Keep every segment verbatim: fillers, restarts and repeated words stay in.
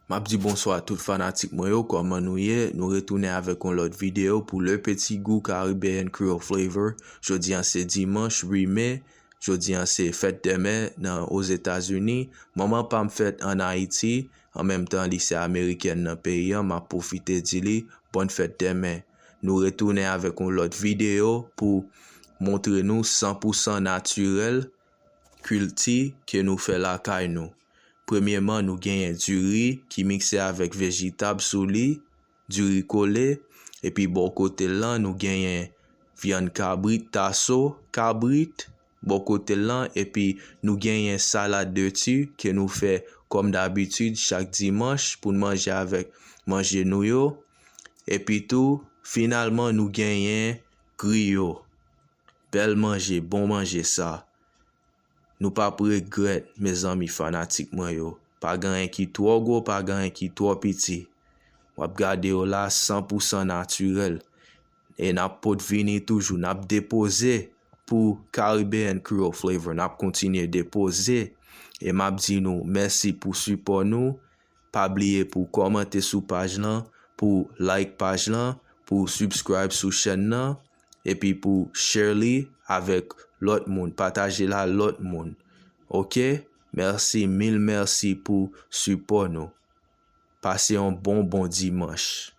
M ap di bonswa a tout fanatik mwen yo, kòman nou ye? Nou retounen avèk yon lòt videyo pou Le Petit Goût Caribbean Creole Flavor. Jodi a se dimanch uit me, jodi a se fèt dè mè nan Ozetazini. Manman pa m fèt ann Ayiti, an menm tan li se amerikèn nan peyi a, m ap pwofite di li bòn fèt dè mè. Nou retounen avèk yon lòt videyo pou montre nou san pou san natirèl kilti ke nou fè lakay nou. Premyeman, nou genyen diri ki mikse avèk vejitab sou li, diri kole, epi bò kote l lan, nou genyen vyann kabrit, taso kabrit, bò kote l lan, epi nou genyen salad de ti ke nou fè kòm dabitid chak dimanch pou n manje avèk manje nou yo. Epi tou, finalman, nou genyen griyo. Bèl manje, bon manje sa. Nou p ap regrèt, mezanmi fanatik mwen yo. Pa gen anyen ki twò gwo, pa gen anyen ki twò piti. W ap gade yo la san pou san natirèl. E n ap pot vini toujou, n ap depoze pou Caribbean Creole Flavor. N ap kontinye depoze. E m ap di nou mèsi pou sipò nou. Pa bliye pou kòmante sou paj lan, pou like paj lan, pou subscribe sou chèn nan, epi pou share li avèk lòt moun, pataje l a lòt moun. Oke? Mèsi, mil mèsi pou sipò nou. Pase yon bon, bon dimanch.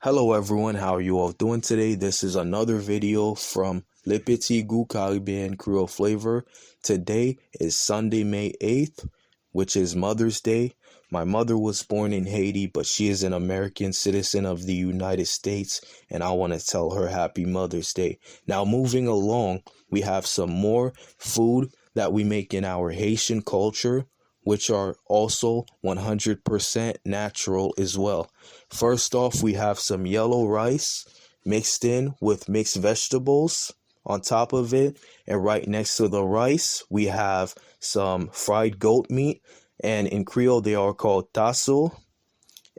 Hello everyone, how are you all doing today? This is another video from Le Petit Goût Caribbean Creole Flavor. Today is Sunday, May eighth, which is Mother's Day. My mother was born in Haiti, but she is an American citizen of the United States, and I want to tell her happy Mother's Day. Now, moving along, we have some more food that we make in our Haitian culture, which are also one hundred percent natural as well. First off, we have some yellow rice mixed in with mixed vegetables on top of it. And right next to the rice, we have some fried goat meat. And in Creole, they are called taso.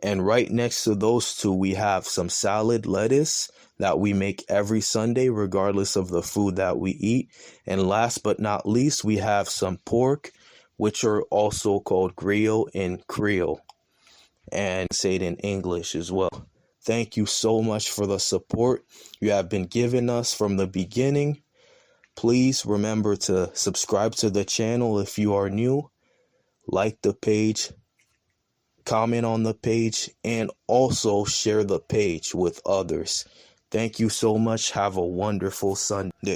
And right next to those two, we have some salad lettuce that we make every Sunday, regardless of the food that we eat. And last but not least, we have some pork, which are also called griot in Creole, and say it in English as well. Thank you so much for the support you have been giving us from the beginning. Please remember to subscribe to the channel if you are new, like the page, comment on the page, and also share the page with others. Thank you so much. Have a wonderful Sunday.